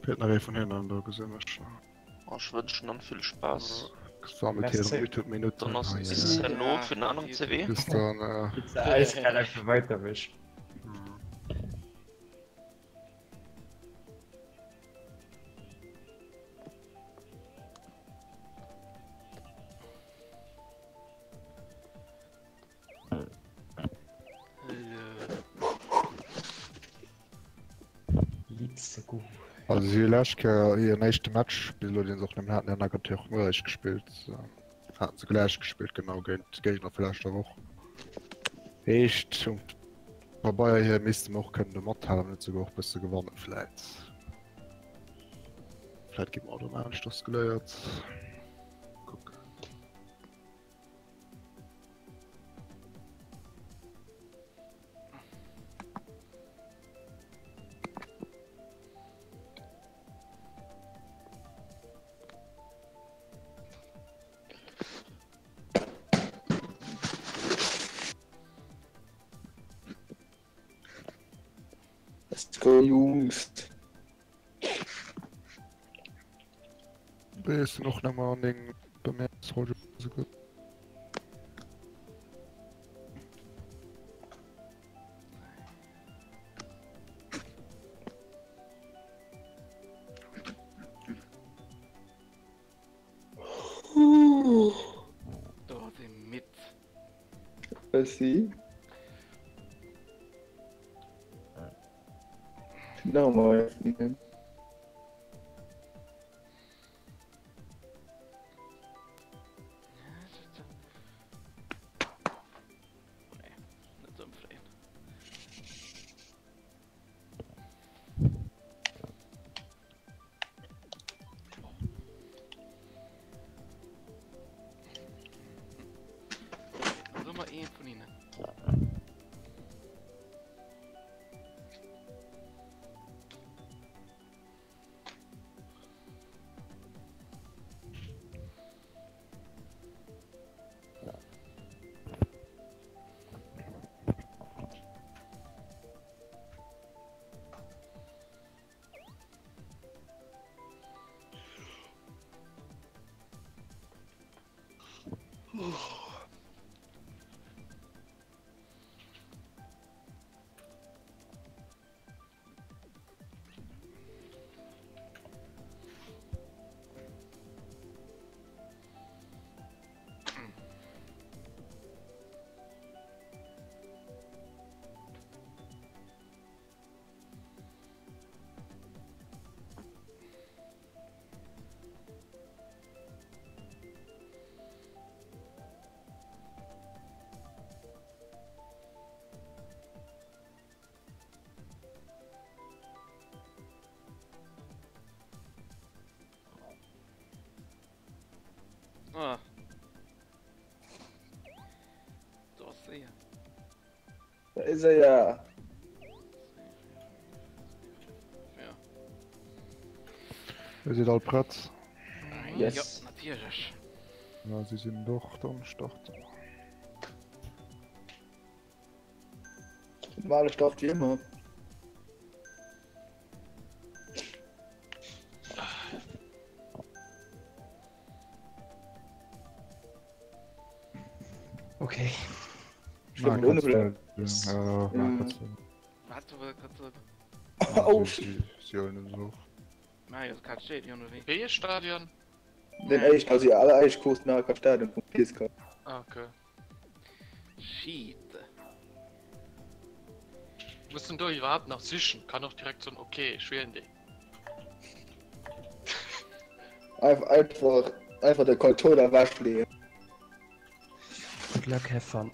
Feelt nach ee vun hinnen an do gesinn ech. Ech wënschen dann vill Spaass. Gesammelt hir Youtube Minutten. Dann ass bis herno fir den aneren CW. Bis dann. Pizza eiskal einfach weiter wech. Let's go. Also si lescht Kéier hiren éischte Match bis elo deen se och nëmmen haten, den Agathe och muer eréischt gespillt. Haten se gläich gespillt genau géint d'Géigner vu leschter Woch. Heescht um Pabeier hier misste mer och kënnen do mathalen, wann net souguer och bësse gewannen vläit. Vläit gi mer och do aneschters geléiert. Kucken. Let's go, Jungs. Wéi och nach an deng Bemerkung souguer. Do ass ee midd. Merci. No, mal. Ëmmer een vun hinnen. Ah. Do ass se. Da is er ja. Ja. Dir sidd all prett? Yes. Ja, natierlech. Ja, si sinn doch dann Start. Normale Start wie immer. Okay. Schlimm, ohne Brille. Ja, Ja. Wat du grad so. Oh, Si si huelen se och. Mario Kart Stadion oder wéi? Wéi ee Stadion? Den éischten, also déi alleréischt Course Mario Kart Stadion vum PSK. Ah, okay. Shit. Muss den do iwwerhaapt nach sichen? Kann och direkt soen, okay, ech wielen déi. Einfach, einfach, einfach de Controller wechleeën. Good luck, have fun.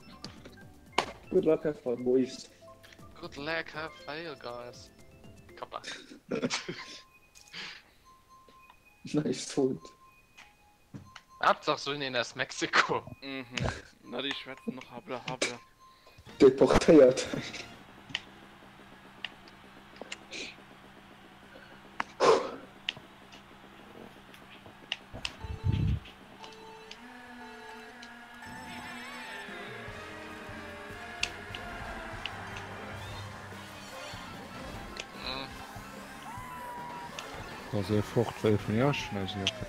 Good luck, have fun, boys. Good luck, have fail, guys. Kappa. Nice food. Haaptsaach se hunn een aus Mexiko. Mhm. Na déi schwätzen och habla habla. Deportéiert. Ass ee fort wéi vun Iech? Nee, si ok.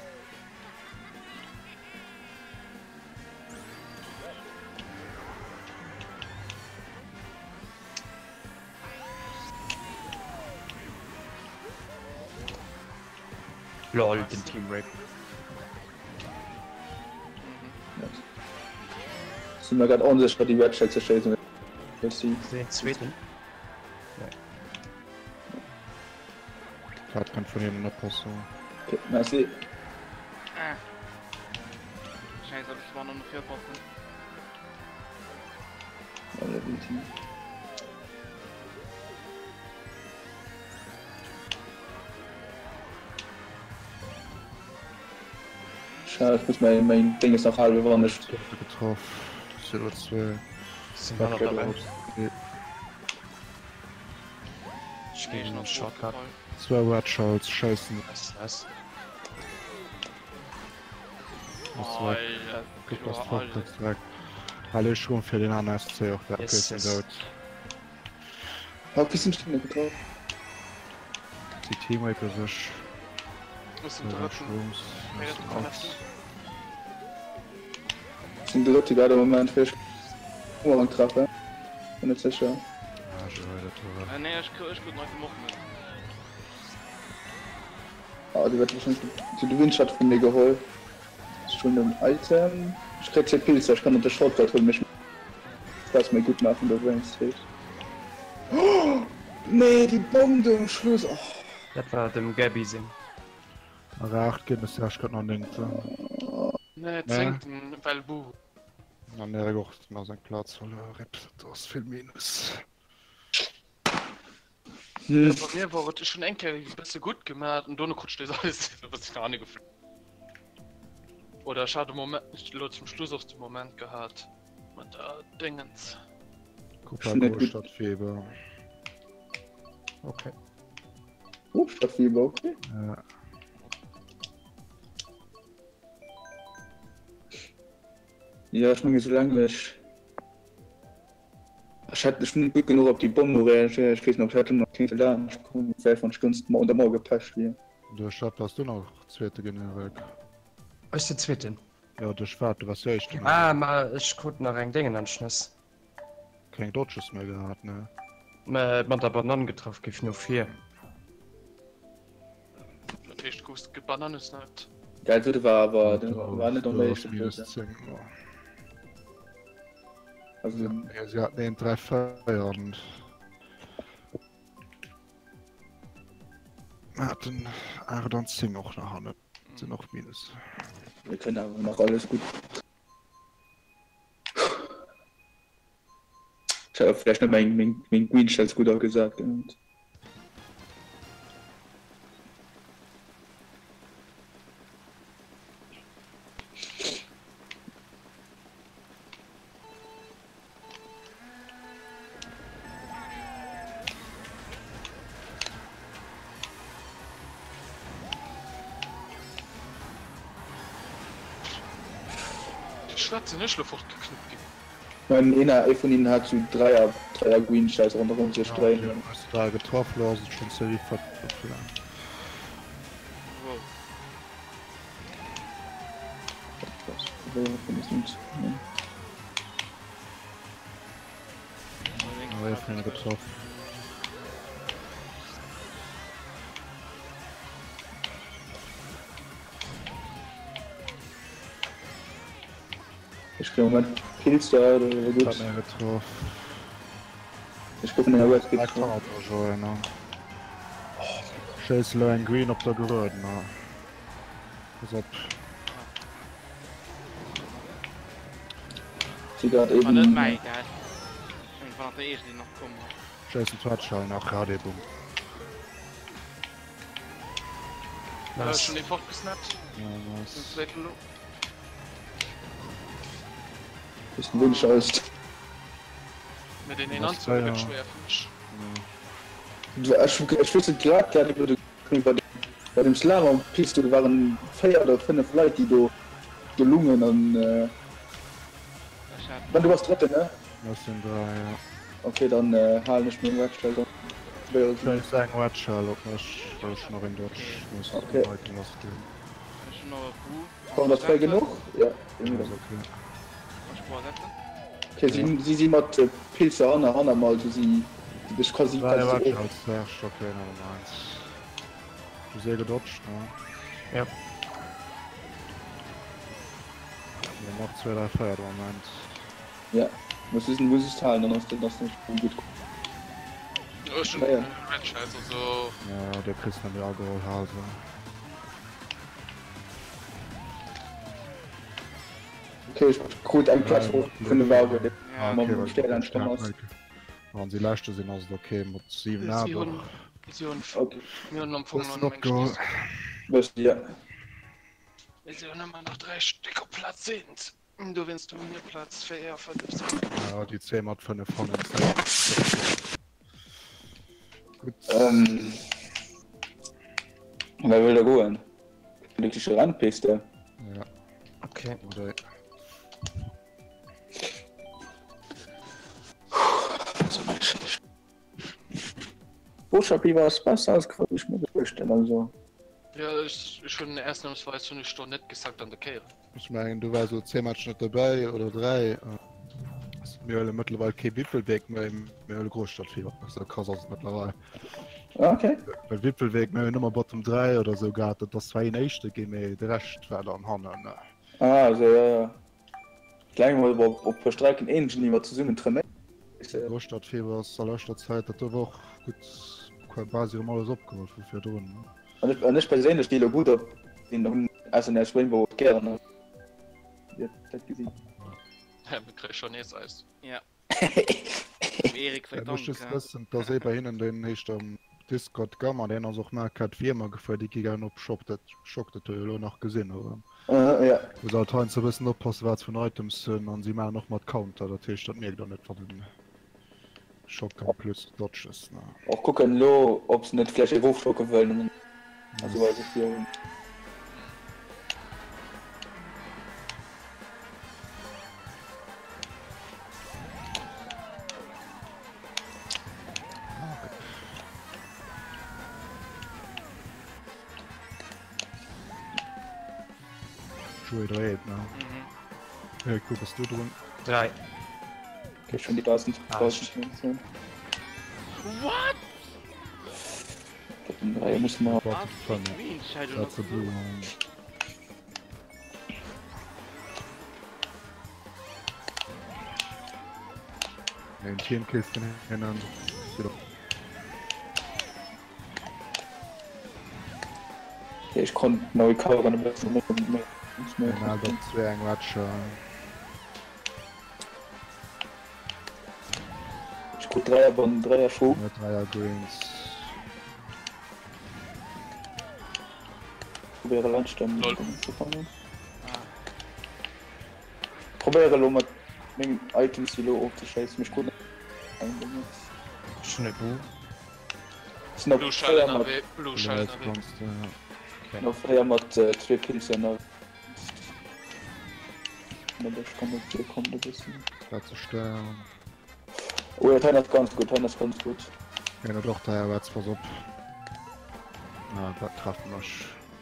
Lol, den Team Rape. Sinn mer grad onsécher déi Red Shell ze schéissen. Merci. Den zweeten. Dat kënnt vun hinnen oppassen. Okay, merci. Ah. Scheiße, das war noch eine Vierpassen. Schade, ich muss mein, mein Ding ist noch halb wann ich. Getroff. CO2. Sind wir noch dabei? Ich Nee, geh noch einen Shortcut. Zwei Red Shells scheißen. Nice, nice. Das war Alter, Guck, das ja, Fort Alter. das direkt. Alle schon für den ANSC auch der Yes, okay, yes. yes. Hab bisschen Stunde getroffen. Die Teamwipe sech. Ist im dritten. Shrooms. Nee, das ist am letzten. Sind dritte gerade im Moment vielleicht Umhang treffe. Bin nicht sicher. Ah, je weiter, Tore. Äh, nee, ich, ich gut noch gemacht mit. Ah, die wird wahrscheinlich die Windstadt von mir geholt. Ist schon im Item. Ich krieg 10 Pilze, ich kann unter Shortcut holen mich. Das mir gut machen, der Brain State. Oh, nee, die Bombe am Schluss. Oh. Dat war dem Gabi seng. Aber 8 ginn es ja, ich grad noch 9. Nee, zéngten, well Buh. An der och nach seng Platz verluer. Rip, dat ass vill Minus. Hm. Ja, bei mir war et schon eng Kéier e bësse gutt gemaach an dono krut ech nees alles e bëssen nach angeflunn. Oder ech hat e Moment, elo zum Schluss och de Moment gehat mat der Déngens. Kupa Schon net gut. Großstadtfieber. Okay. Großstadtfieber, okay. Ja. Ja, ech menge soulaang ech ech hätt ech net gutt genuch op déi Bomm do reagéiert. Ech weess net, ob ech hätt nach kéinte laanscht kommen, vläicht wann ech ganz un der Mauer gepecht wier. Duerch wat bass du nach Zweete ginn, Eric? Ech sinn Zweeten. Jo, duerch wat? Du waars jo Éischten. Ah, ma ech krut nach eng Déngen an d'Schnëss. Keng Dodges méi gehat, ne? Mä mat der Banann getraff giff no vir. Dat heescht, du goufs gebananesnappt. Geil, so de war awer de war net am Du hast éischte minus Platz. 10. Oh. Also Ja, sie hatten 1, 3, 4 an hatten 8 an 10 och nach hannen. Sinn och minus. wir können awer nach alles gut. Ich habe vielleicht noch mein, mein, mein Green Shells gut auch gesagt. Und Déi Schwätz sinn ech lo fortgeknuppt ginn. Mein een ee vun hinnen hat sou Dräier Dräier Green Shells ronderëm sech dréinen. Hues de da getraff lo ass et schon Serie 4. Wow. Getroff. Ich krieg im Moment Pilz da, oder gut. Hat mir getroff. Ich guck mir West Ah, kann auch schon, ne? Schéiss elo eng Green op der Geröd, ne? Pass op. Sie grad War net eben. mäi, gell? Ech mengen, war nach der eescht, deen nach komm ass. Schéissen Twatschall nach, ja, dee Boom. Äh, Nice. schon ee fortgesnappt. Ja, Den nice. zweiten lo. Bisschen wenig alles. Mit den een Was anzuhören ja. gëtt schwéier fir mech. Ich, ich wusste grad grad über den, bei dem, bei dem Slalom Piste, do waren 4 oder 5 Leit déi do gelungen an äh, Ech hat wann du warst dritte ne? Das sind drei, ja. Okay, dann äh, halen ich mir Webstell. Schéiss eng Red Shell op mech, well ech nach een Dodge muss Okay. um Item lass ginn. Ech hunn nach e Boo. Komm, dat war genuch? Ja. Ja, ass okay. Ech Boo ersetzen. Okay, si, si si mat Pilzer hanner, hanner mer, also si, ech ka si Dräi quasi Red so Shells, Serge, okay, never mind. Du séier gedodged, ne? Ja. Mir nach 2, 3, 4 de Moment. Ja, muss wissen, wo sich halen, dann ass dat ass nicht gut. Ech hunn Ja, ja. Red Shells, also. Ja, der kriegst dann die ageholl Hase. Okay, ech krut eng Platz Ja, vun de Wagen, dee Ja, mam okay, well Stär entstanden ass. Wann sie leschte sinn ass et okay mat 7 Si awer. hunn, si hunn, Okay, mir hunn am Fong Bëssen noch eng opgeholl. Stéck. wësst Dir. Mir si hunn ëmmer nach 3 Stéck op Platz 1. Dowéinst hu mir Platz 4, 5, 6. Ja, déi 10 mat 5 hannen. Gutt. Ähm, wer wëll da goen? Elektrische Rennpiste. Ja, Okay. oder Botschaft war es besser als was ich mir vorstellen also. Ja, ech, ech hunn ausnahmsweis hunn ech do net gesackt an der Kéier. Ech mengen du waars elo 10 Matcher net dobäi oder 3. Mir huele mëttlerweil kee Wippelweg méi, mir huele Großstadtfieber. Sou krass ass et mëttlerweil. Ah, okay. Well Wippelweg, mir hunn ëmmer Bottom 3 oder sou gehat, dat ass zwar een Éischte ginn, mee de Rescht war dann hannen. Ah, also ja, ja. Kleng mol op op puer Strecken eenegen iwwer zesummen trainéieren. Großstadtfieber ass a leschter Zäit dat do war och gutt qua basi erëm alles opgeholl vu virdrun. An ech, an ech perséinlech sti lo gutt op den hunn SNS Rainbow och gären. Dir dat gesinn. Hä, mir kréie scho nees eis. Ja. Dem Erik sei Ech muss Dank. just wëssen, dass ee bei hinnen, deen heescht am Discord Gamma, deen ass och mar grad Wiermer gefuer, déi gi gären op Shop, dat Schock, dat hu jo elo nach gesinn, oder? Äh, ja. Muss alt heiansdo e bëssen oppassen, wat se vun Items hunn, an si maachen och mat Counter, dat heescht, dat mierkt der net, wann den Shotgun plus Dodges, ne. Och kucken elo, ob se net vläicht erofschocke wëllen, also weiß ech jo. Joey dréit, ne? Mhm. Hey, cool, bass du drun? 3. Okay, schon die 1000 Ah, 1000 What? Bottom 3 muss man. Bottom Was? 5. Green Shadow That's a blue one. Een Teamkill vun hinnen. Okay, ich konnt neu coveren e bëssen méi. Een hat op 2 eng Ratcher. Ich krut Dräier Bonn, Dräier Scho. Ja, Dräier Greens. Probéiere laanscht den Lol. Ding ze kommen. Ah. Probéiere lo mat mengem Items déi lo ofzeschéissen. Mech krut eng Ding jetzt. Ech hunn e Boo. Sinn op Blue Shell 4 mat, ënnerwee, Blue Shell Jetzt ënnerwee. kommst du, ja. sinn op 4 mat äh, zwee Pilzer ënnerwee. Ech kann net hier kommen e bëssen. Dat ze stören. Oh ja, Tein ass ganz gut, Tein ass ganz gut. Ja, dat och Dräier Rats, pass op. Ah, dat trefft mech.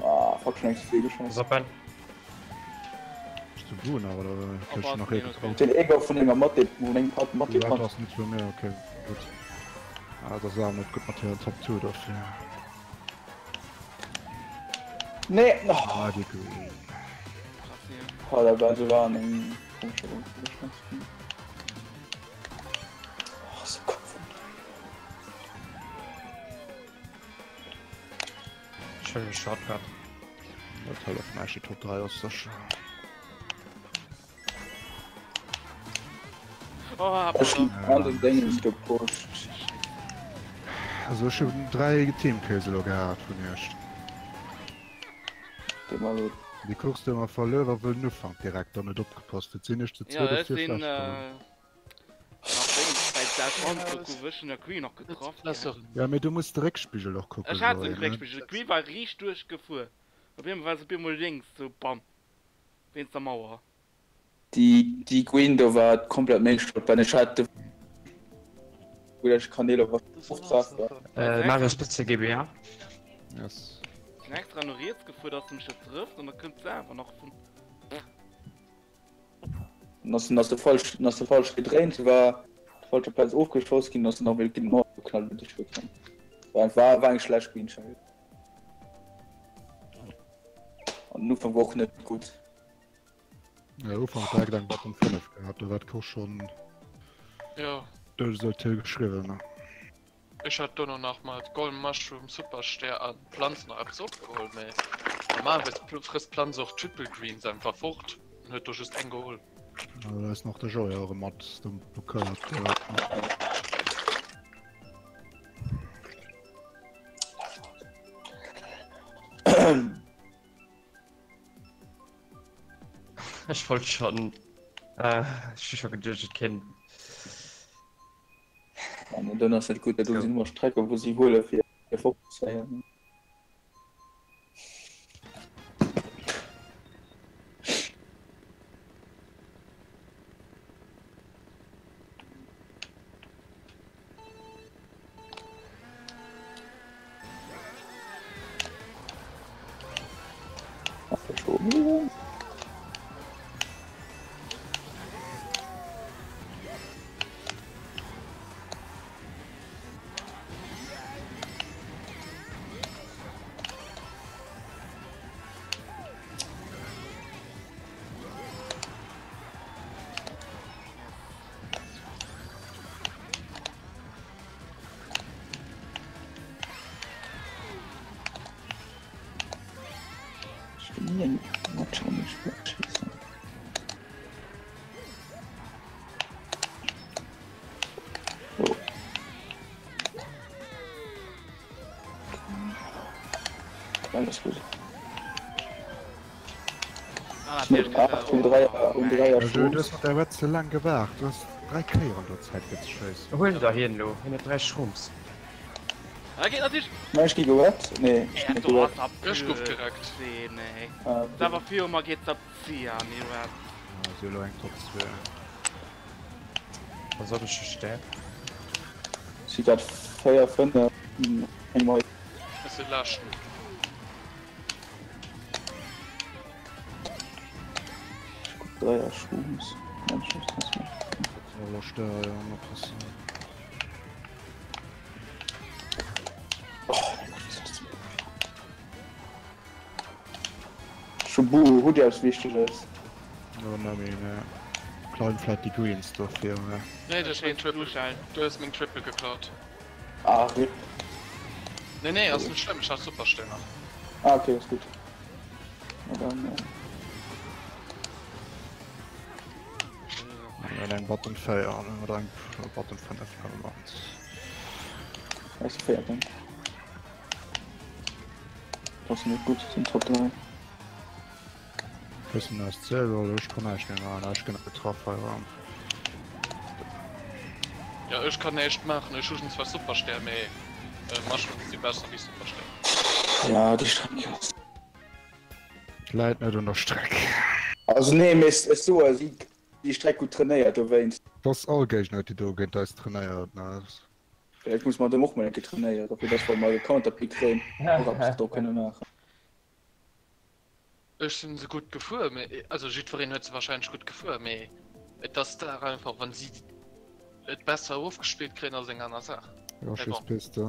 Ah, fuck, schon eng ze vill geschoss. Pass op, Ben. Bist du Blue nach, oder kriegst du nach ee getraut? Den Ego vun enger Mathe, vun engem Part Mathe Blue Red ass net vun mir, okay, gutt. Ah, dat ass awer net gutt mat hiren Top 2 dofir. Nee! Oh. Ah, déi Green. Oh, dat war so war eng komische Chance. Oh, so Kopf. Ech huelen e Shortcut. Dat hëlleft näischt, déi Top 3 ass sécher. Oh, Ech hunn an den Dingens gepusht. Also ech hunn 3 Teamkills elo gehat vun iech. Déi Course déi mer verluer war wëll den Ufank direkt dann net opgepasst huet, sinn ech ze Ja, zwee ech dofir sinn schlecht gewonnen. nach Déngens bei der Schwanz gouf ech hun der Queen nach getraff gell. Ja mee du muss de Réckspigel och kucken Ech hat Joé den ne? Réckspigel, d'Queen war riicht duerch gefuer, op eemol war se op eemol lénks sou bam wéinst der Mauer. Déi Green do war komplett meng Schold, well ech hat de. Gutt, ech kann Eeler och treffen. Marius Spitze GBA. Yes. Sinn extra no riets gefuer, dass de mech net trëfft an da kënnt se awer nach vun. Dann ass den ass de falsch ass de falsch gedréint, war falscher Plaz ofgeschoss ginn, ass nach wéi ginn geknallt huet ech gekannt. War war war eng schlecht Greenshot. An den Ufank war och net gutt. Ja, Ufank direkt eng Bottom 5 gehabt, da war d'Course schon Ja. duerch esou Till geschriwwen. Ne? Ech hat dono nach mat Golden Mushroom, Superstär an Planz nach eppes opgeholl, mee normalerweis frësst Planz och Triple Greens einfach fort an huet do just eng geholl. Ja, da ist nach de Joy erëm mat dem blockéiert. Ech wollt schon äh, ech hu scho geduecht et kéint. An dann ass net gutt, do sinn ëmmer Strecke wou si huele fir fortzezéien. Alles gut. Ah, Mit 8 und 3 und 3 Also, du hast mat der Wett ze lang gewaart. Du hast 3 Kéieren der Zäit gezeschéiss. Huel der hien elo, hien huet 3 Shrooms. Ah, geht natürlich. Nein, ich gehe gewett. Nee, ich Ja, bin du gewett. hast Ech gouf direkt. Nee. Ah, Da war vier mal geht's ab Zia, nee, was? Ja, si elo eng Top 2. Was soll ech sterben? Sie hat 4, 5, eng Mal. Ech si leschten. Ich guck 3 Shrooms. Nein, ich muss das nicht. Elo Stör, ja, oppassen. Oh mein Gott, was ist das? Schubu, hutt Dir eppes Wichteges? Jo, nëmme, ne. Klauen vläit déi Greens dofir, ne. Nee, du hues meng Triple, du hues meng Triple geklaut. Ah, rip. Nee, nee, ass net schlëmm, ech hat Superstär nach. Ah, okay, ass gutt. Na dann, äh. Mir hunn eng Bottom 4 oder eng Bottom 5, nevermind. Ech si Véierten. Ass net gutt, sinn Top 3. Bëssen ass selwer, ech kann näischt méi maachen, ech ginn getraff hei erëm. Ja ech kann näischt maachen, ech hu schon zwar Superstär, mee Mushrooms si besser wéi Superstär. Ja déi Streck ass. Läit net un der Streck. Also nee, mee ech soe si déi Streck gutt trainéiert dowéinst. Dass all Géigner huet déi do géint eis trainéiert ne. Vläicht muss mer dem och mol eng Kéier trainéieren, fir dass wa mer e Counterpick kréien, och eppes do kënne maachen. Ech sinn se gutt gefuer, mee also jiddwereen huet se wahrscheinlech gutt gefuer, mee et ass d'Saach einfach, wann si et besser ofgespillt kréien, ass eng aner Saach. Jo, Mee just bon. Piste.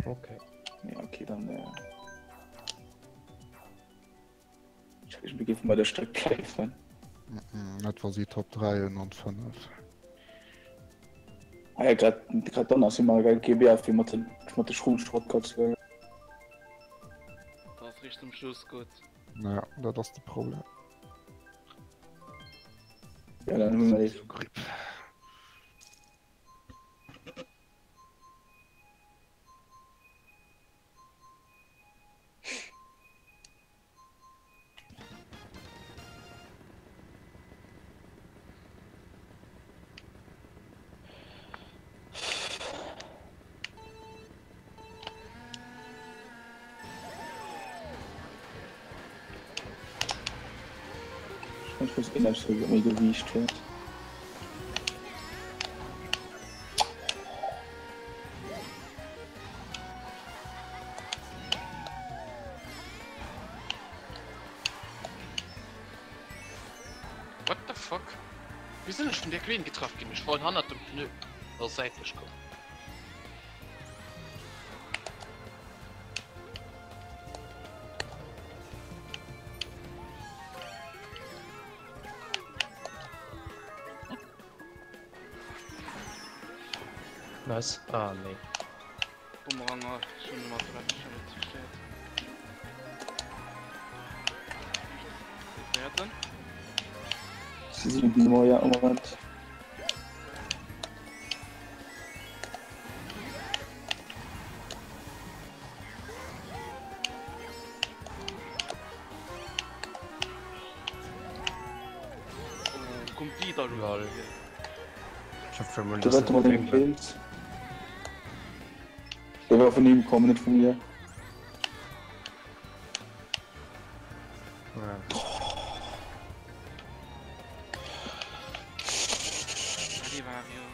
Okay. Ja, okay, dann äh, ich mir géife bei der Streck bleiwen. Net wa si Top 3 hunn an 5. Ah ja, grad, grad dann ass immer geil GBA fir mat den mat de Schrummshortcuts ze huelen. Dat ass richt zum Schluss gutt. Ja, dat ass de Problem. Ja, dann hunn wir Grip. Ich muss eh selbst méi Gewiicht huet. fuck? Wéi sinn ech vun där Queen getraff ginn? Ech war hannert dem Pneu, ass säitlech komm. Nice. Ah, nee. Bumerang ass schon mat zerstört. Werden. Sie sind nur ja im Moment. Oh, kommt die da Lol. Ich hab für Du warte mal den Pilz. Der war von ihm kommen, nicht von mir. Ja. Die Vario.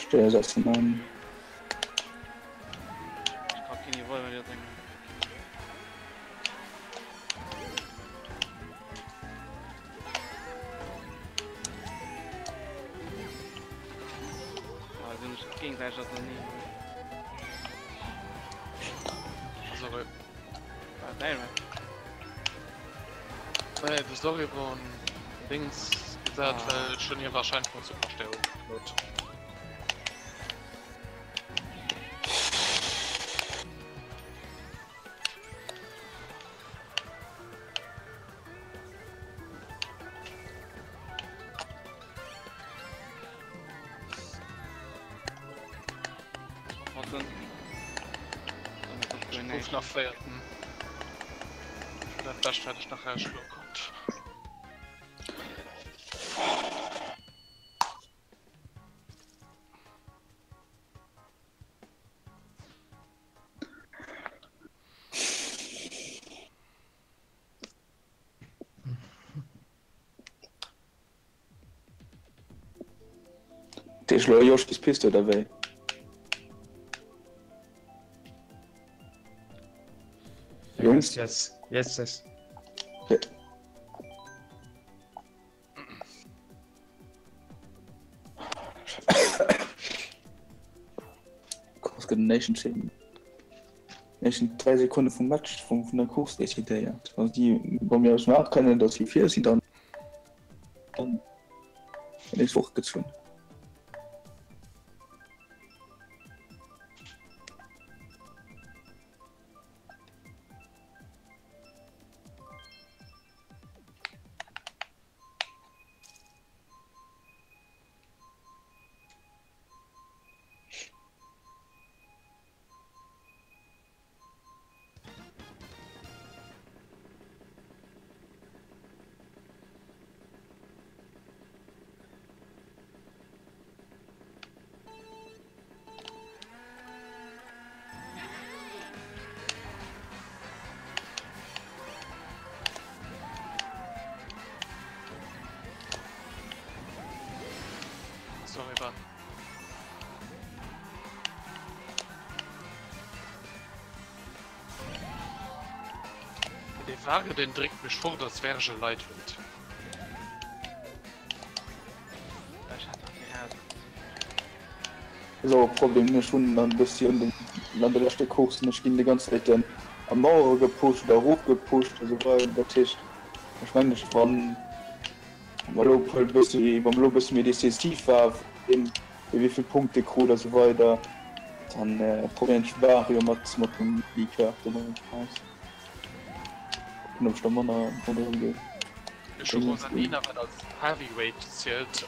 Stell das an. Ich brauch keine Revolver, die Dinge. Ah, sind nicht gegenseitig auseinander. Sorry. Ah, nein, Mann. Nee, de Sorry vun Dings gesat, Ah. well ech hunn hie warscheinlech mat Superstärung geklot. Was denn? Ich gouf nach véierten. Dat Bescht wat ech nach erausschloe konnt. Deech lo Yoshis Piste oder wéi? Jungs? Yes, yes, yes. Okay. Course gëtt en éischten Team. Éischten 3 Sekonne vum Match vum vun der Course decidéiert. Wann déi wa mir eis maache kënnen, datt si vir sinn, dann dann nächst Woch gezunn. Sorry, Bart. Dee Wagen, deen dréckt mech fort, als wär ech e Lightweight. Ass och e Problem, ech hunn dann e bëssi un den an de leschte Coursen, ech ginn déi ganz Zäit dann a Mauere gepusht oder erofgepusht a sou weider. Dat heescht, ech mengen ech wann Wa lo e bëssi, wa lo e bëssi méi decisiv war, ween wéi vill Punkte krut a sou weider, dann probéieren ech Vario mat mat dem Leaker do mat aus. Kucken ob ech da manner ronderëm geet. Ech hu Rosalina wat als Heavyweight zielt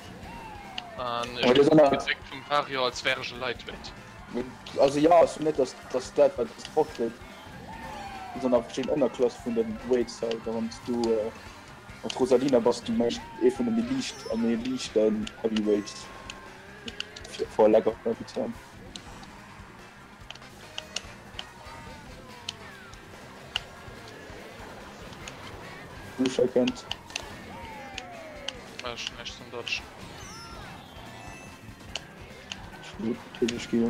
an ech Aber ginn das gezwéckt vum Vario als wär ech e Lightweight. Also jo, ech soen net dass dass dat wat s fortgeet, sondern verschidden Ënnerklasse vun de Weights halt, a wann s du Als Rosalina bass du meescht ee vun de méi liicht a méi liichten Heavyweights for lack of better term. Lusha kennt. Ech hun näischt zum Dodgen. Natierlech gi.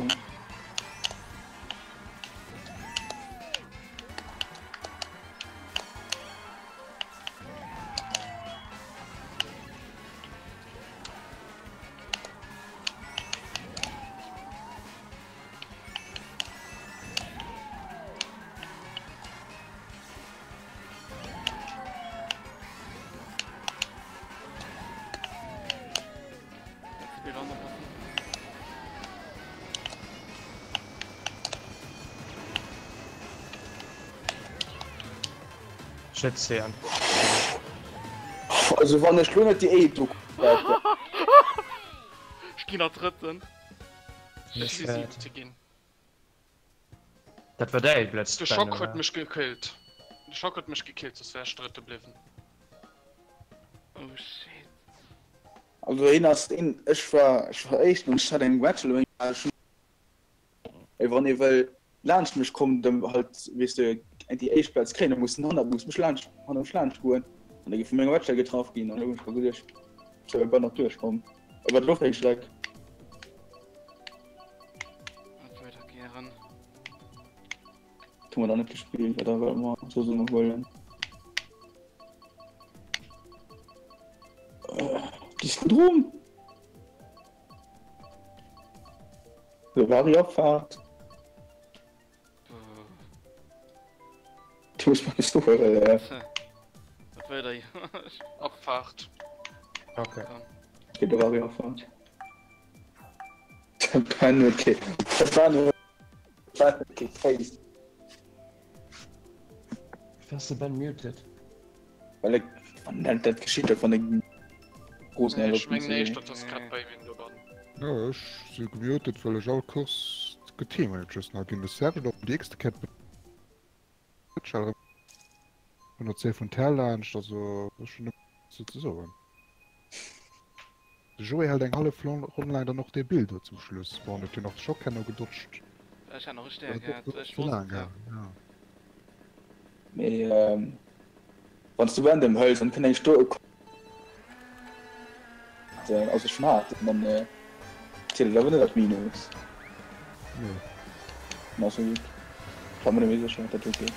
Schëtzeen. Also wann ech lo net déi éit do Ech ginn nach Drëtten. Ech si Siwte ginn. Dat war däi Blëtz. De Schock huet mech gekillt. De Schock huet mech gekillt, soss wär ech Drëtte bliwwen. Oh shit. Also hien ass een, ech war, ech war éischten an ech hat eng Wedge elo Ey, wann ee wëll laanscht mech kommen, dann halt, weess de, déi éischt Plaz kréien, da muss en hannert, muss mech laanscht, hannert mech laanscht goen. An da gi vu menger Wedge getraff ginn. An da hunn ech mer geduecht, ech wär bal nach duerchkomm. A wat elo fir eng Schleck? Wat weider gären. Hu mer da net gespillt, oder wëlle mer soss en huelen? Déi ass gutt rum! So war die Abfahrt. Du musst mal suchen. Äh. Abfahrt. Okay. Okay, da war die Abfahrt. Ben, okay. Das war nur. Okay, face. Wéi ass de Ben muted? Well ech, wann dat, dat geschitt dat wann eng großen Nee, ech mengen éischter dass grad bei wem do dann. Jo ech si gemuted well ech all Course geteam hunn, just nach ginn de Serge op déi x-te Kéier d'Bëtschel erëm 110 vun Terre laanscht, also ech hunn net vill ze soen. De Joé hält eng hallef Ronn laang dann och dee Bild do zum Schluss. Bon, en huet jo nach de Schock herno gedodged. Ech hat nach e Stär gehat, ech wosst et jo. Mee wann s du random hëls, dann kënnt eng Sto also ech hat an dann zielt et awer net als Minus. Nee. Dann ass jo gutt. Ech war mer net méi sécher, wat dat do geet.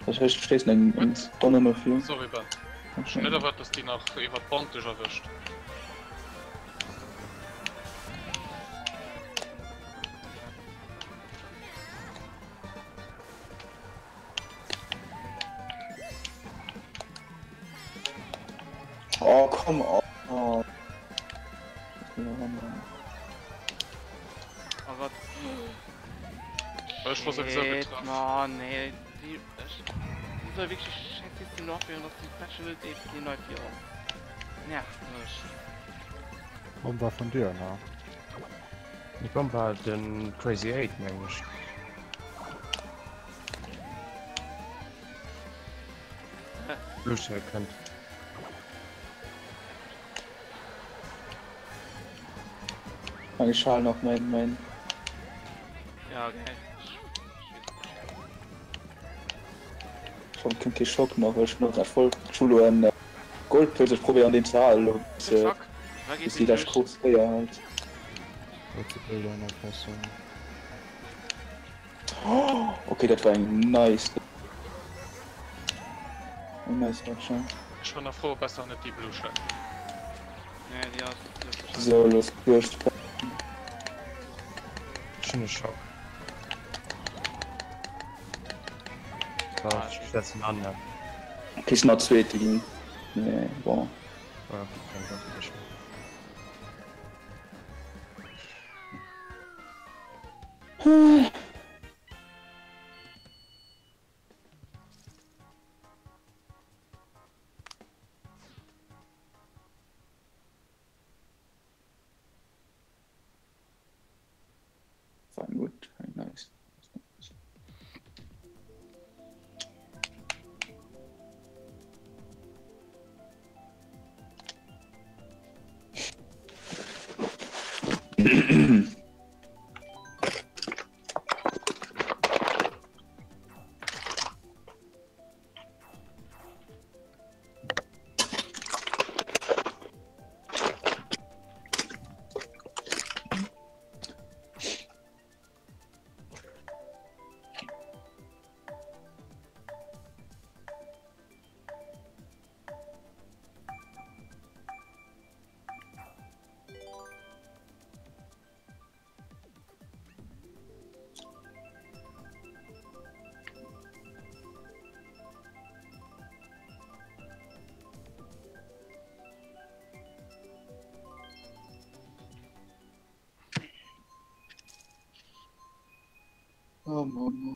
Das heißt, du stehst eng eng Tonne no vir. Sorry Ben. Ech hunn net erwaart dass déi nach iwwer d'Band dech erwëscht. Oh komm oh. Oh Gott. Ech war sowieso getraff. Oh nee, die, ich, die soll wirklich scheiß System noch abwehren, dass die Patch net eh die neu hier ass. Nervt mech. Bomb war vun dir, ne? Die Bomb war den Crazy 8, meng ech. Lucia kënnt. Ech halen nach mein mein. Ja, okay. Schon kënnt kee Schock nach, ech hun grad voll Chulo en Goldpilz, ech probéieren deen ze halen elo bis bis déi lescht Course Kéier halt. Okay, dat war eng nice eng nice Action. Ech war nach frou besser net déi Blue Shell. Nee, déi ass net So, los duerch. Ech hunn e Schock. Ah, ech setzen an, ja. Okay, ech sinn nach Zweete ginn. Nee, bon. Ja, dann ganz gut. War gut, nice. Oh Mann.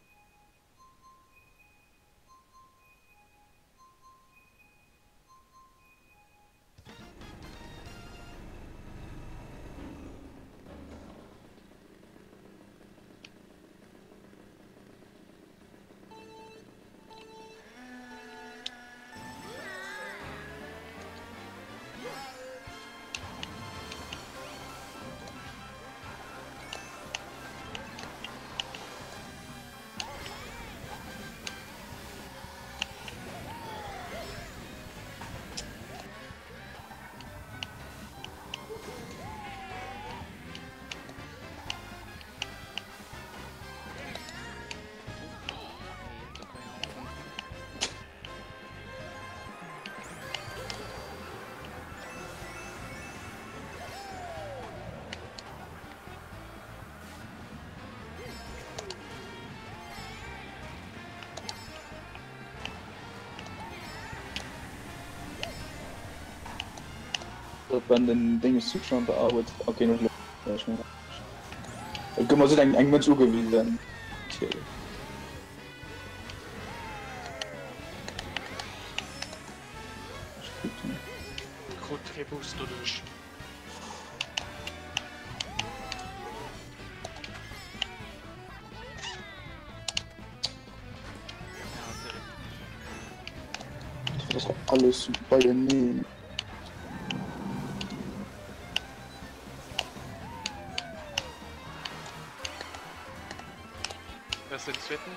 Wann den Ding ist schon bearbeitet. Okay, noch Gëmmer sinn eng eng Mënsch ugewisen. Krut kee Boost doduerch. Das ist alles beieneen. Wer ist den zweiten?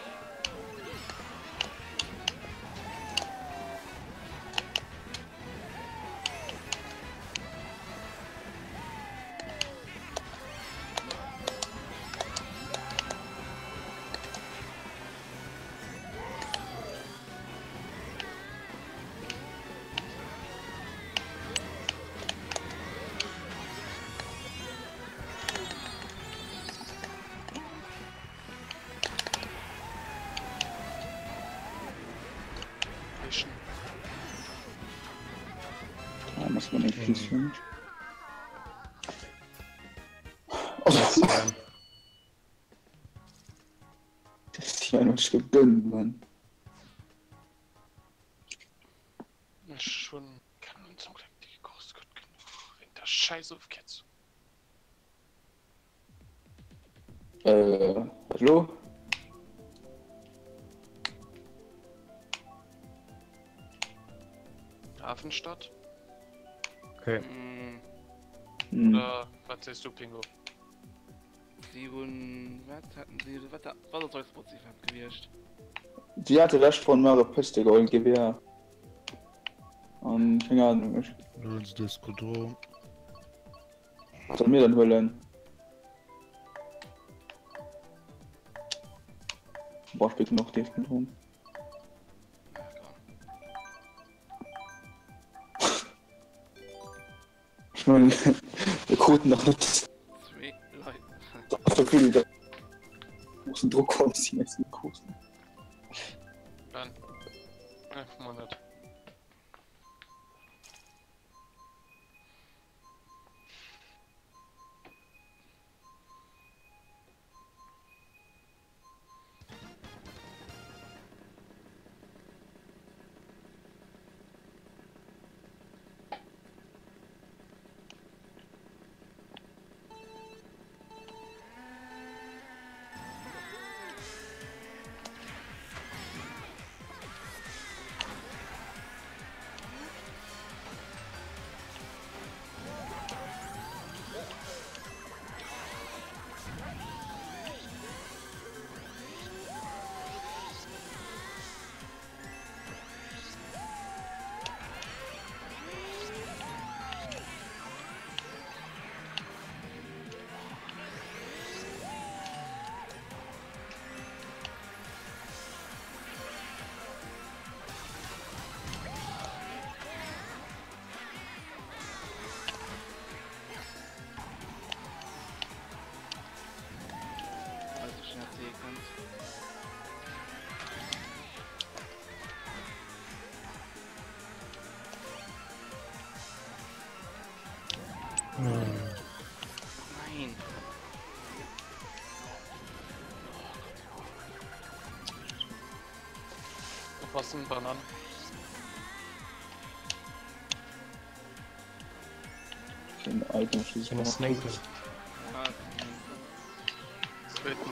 Ah, muss man nicht mhm. Das ist ja noch gegönnt, Mann. Schon kann man zum Glück die Kurs gut genug. Wegen der Scheiße auf Ketz. Äh, hallo? Hafenstadt? Okay. Mm. Hm. Oder was siehst du, Pingo? Sie hunn, wat haten si, wat wat ass eis Motivab gewiescht? Si hate lescht Ronn Mare Pëste geholl, GBA. An keng Ahnung, ech. Lo hunn se de Escadron. Wat solle mir dann huelen? Boah, spillt noch de Escadron. Ech mengen, mir kruten nach net Zwee Leit. das Gefühl, großen Druck kommt, die nächsten großen. Dann. Einfach mal net. Also schon hat sie gekannt. Nein. Oppassen, Banan. Den Item schießt Sinn ass néngten. Zweeten.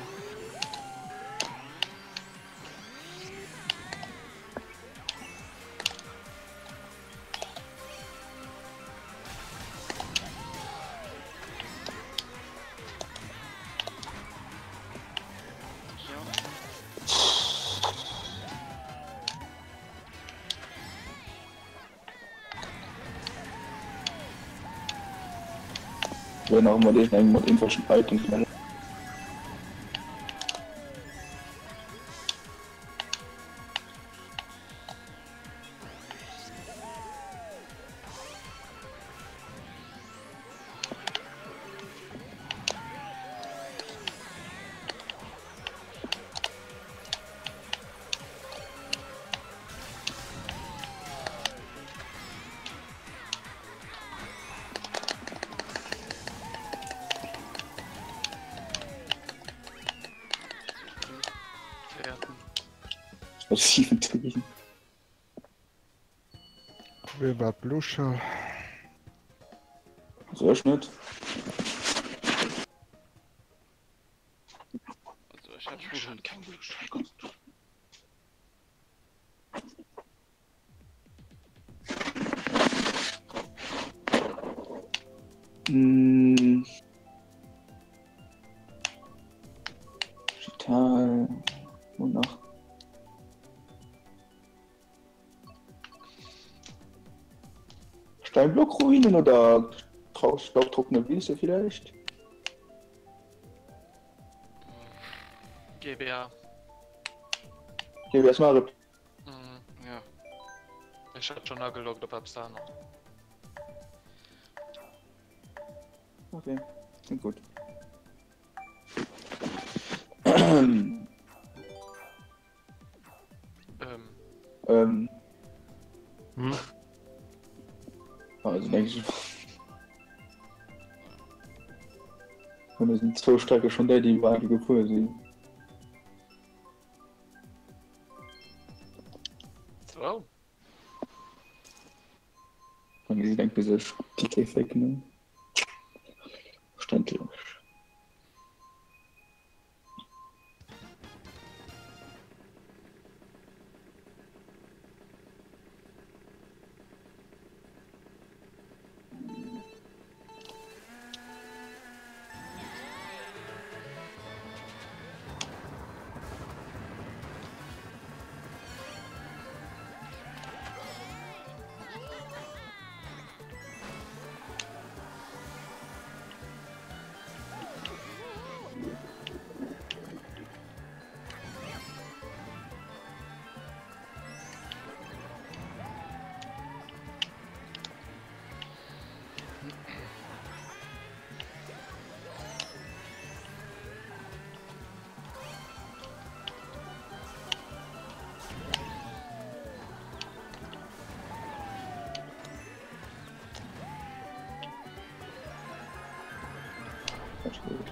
Wenn auch immer den eng mat irgendwelchen Items machen. Sieben Wie war Bluschall? So ech net. Also ech hat schon keng Bluschall. Mm. Digital. Wonach? Steinblockruinen oder staubtrockene Wüste vielleicht? GBA. GBA ist mal Mhm. Ja. Ech hat schon ageloggt op eppes anert. Okay, klingt gut. Ähm. Ähm. Hm? Also denke ich. Und es sind zwei Strecke schon der, die Waage gefuhr sind. Zwou? Man sieht ein bisschen Kick-Effekt, ne? Verständlich.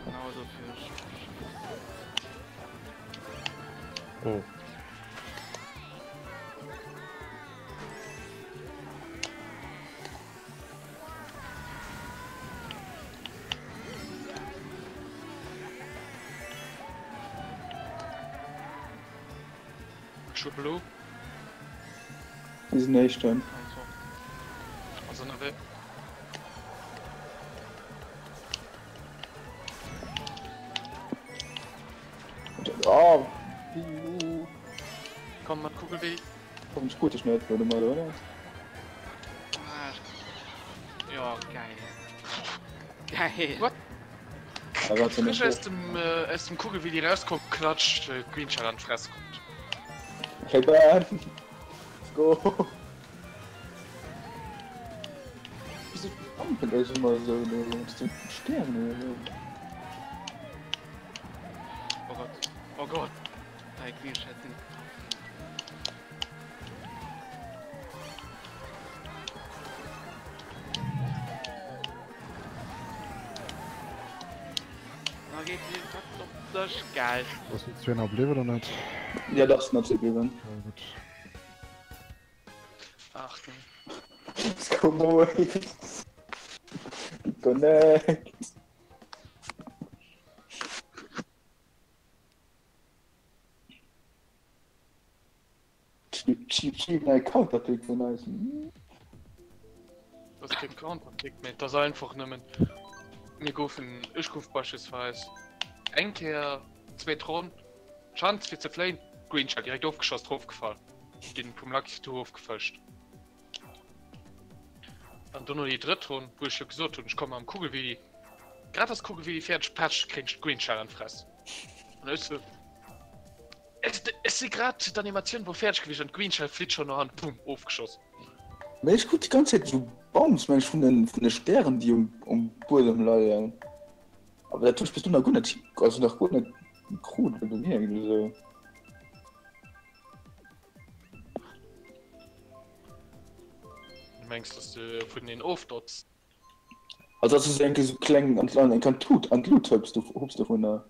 Genauso für Oh. True Blue. Die sind echt dann. Also ënnerwee. Oh, Komm mat Kugelwee. Hoffentlich gut, ich nicht, würde mal, oder? Ah, ja, geil. Geil. What? Da war Frisch aus dem, äh, aus dem Kugelwilli rauskomm, klatscht äh, Greenshell an d'Fress kommt. Hey, Ben! Let's go! Wieso pumpen das immer so? So Sterne oder so? Oh Gott. Oh Gott. Drei Greenshell sind. Da geht die Katze op dech, geil. Ass den Zwee nach am Liewen oder net? Ja, dach, sinn nach ze bliwwen. Ja, gutt. Waarden. Let's go boys! Connect! Cheap cheap nei Counterpick vun eis. Dat ass keen Counterpick méi, dat ass einfach nëmmen mir goufen, ech gouf beispillsweis eng Kéier zweet Ronn Chance fir ze fléien, Green Shell direkt ofgeschoss, drofgefall, ginn vum Lucky Two ofgefëscht. An dono déi drëtt Ronn, wou ech jo gesot hunn, ech komme mam Kugelwilli, grad ass Kugelwilli fäerdeg, patsch, kréien ech d'Green Shell an d'Fress. An ech sou. Ech si grad d'Animatioun wor fäerdeg gewiescht an d'Green Shell flitt schon no hannen, boom, ofgeschoss. Mee ech krut déi ganz Zäit esou Bounce meng ech vun den vun de Stären déi um um Buedem leien. Awer dat hunn ech bis do nach guer net also nach guer net krut oder bemierkt oder esou. Du mengs dass de vun den ofdotz? Also dass du se enke sou kleng an an enk an d'Lut an d'Lut hëps du hupps dovunner.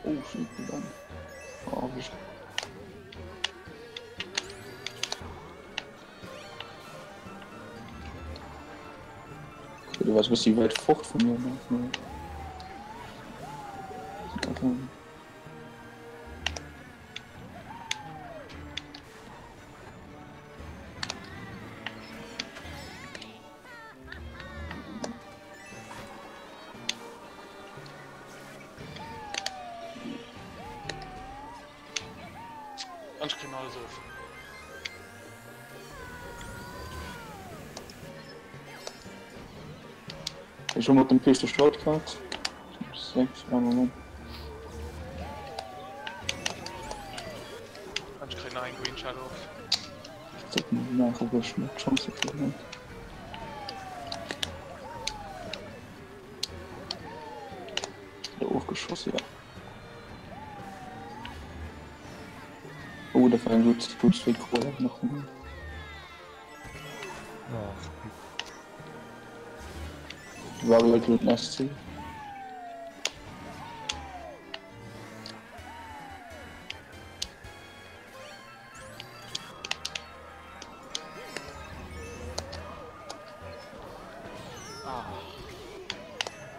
Oh, shit, dann. Oh, wie Du warst ein bisschen weit fort von mir. Ne? Okay. An ech kréien alles of. Ech hu mat dem Peeschte Shortcut. 6, ah, Moment. An ech kréien nach eng Green Shell of. Sollte man maachen, wou ech net d'Chance dofir hunn. Oder ofgeschoss, ja. Oh, dat war eng gutt, gutt zweet Kro nach vun him. War halt den SC.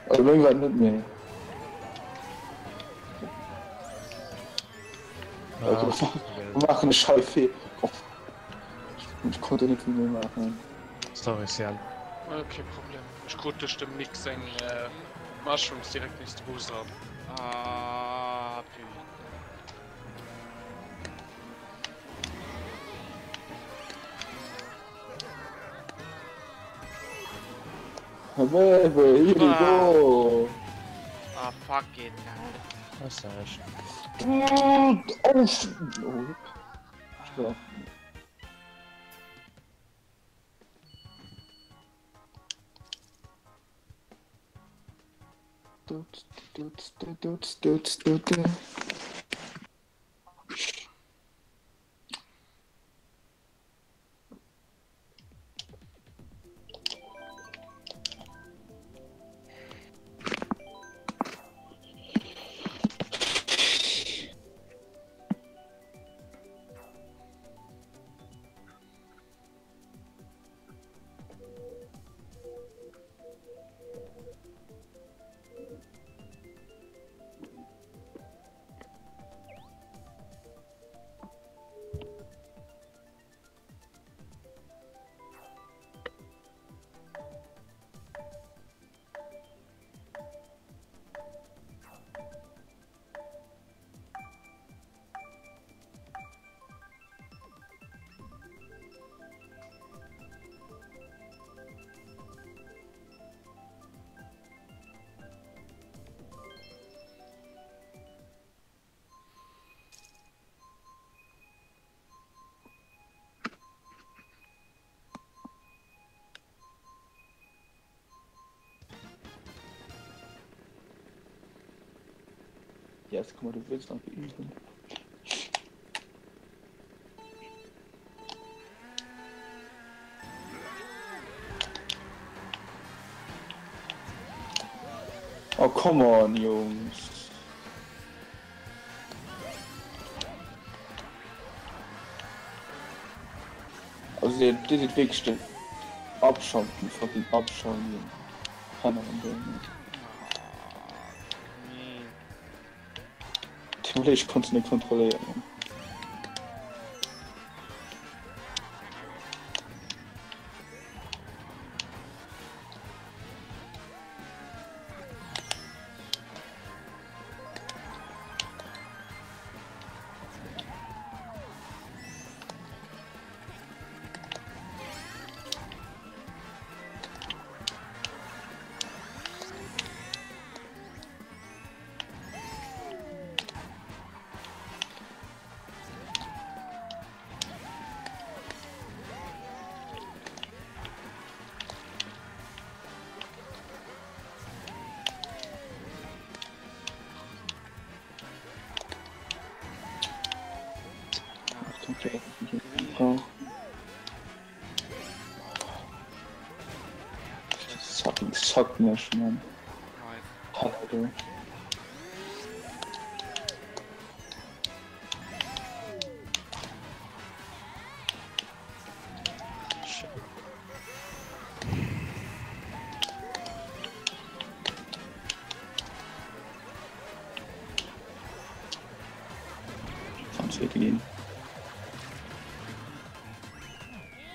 Also meng war net méi. Also, wir machen eine Scheiße. Oh. Ich konnte nicht viel mehr machen. Sorry, Sian. Okay, Problem. Ech krut duerch dem Nick seng äh, Mushrooms direkt nees de Boost eran. Ah, putain. Baby, here we go! Ah, fuck it. Was sag ich? Oh, oh, oh. Yes, komm mal, du willst noch üben. Oh, come on, Jungs. Also, dir, dir seht wirklich den Abschaum, den fucking Abschaum hier. Penner an dem. Nee. Ich konnte nicht kontrollieren. Brauch. Das fucking suckt mich, man. Nice. Alter. Kann's weitergehen.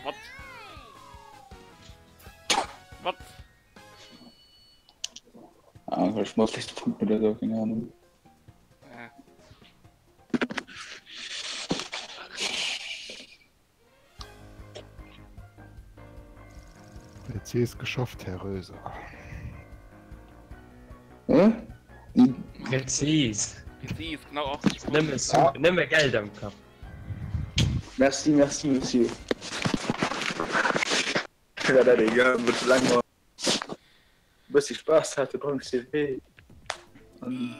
What? What? Ah, ich muss Lichtpunkt oder so, keine Ahnung. Äh. Präzis geschafft, Herr Röser. Hä? Die Präzis. Präzis, genau auch. Nëmme Su Ah. nëmme Geld am Kapp. Merci, merci, Monsieur. Ja, dat egal, wird lang mal bisschen Spaß hatte beim CW. Und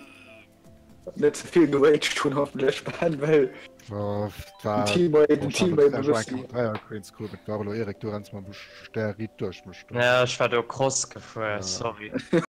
net ze vill geraged hun hoffentlich ban, well War, war, Teammate, den Teammate bewusst. Dreier Queens cool mit Barlo Erik, du rennst mal Ster riit duerch mech. Ja, ech war do cross gefuer, Ja. sorry.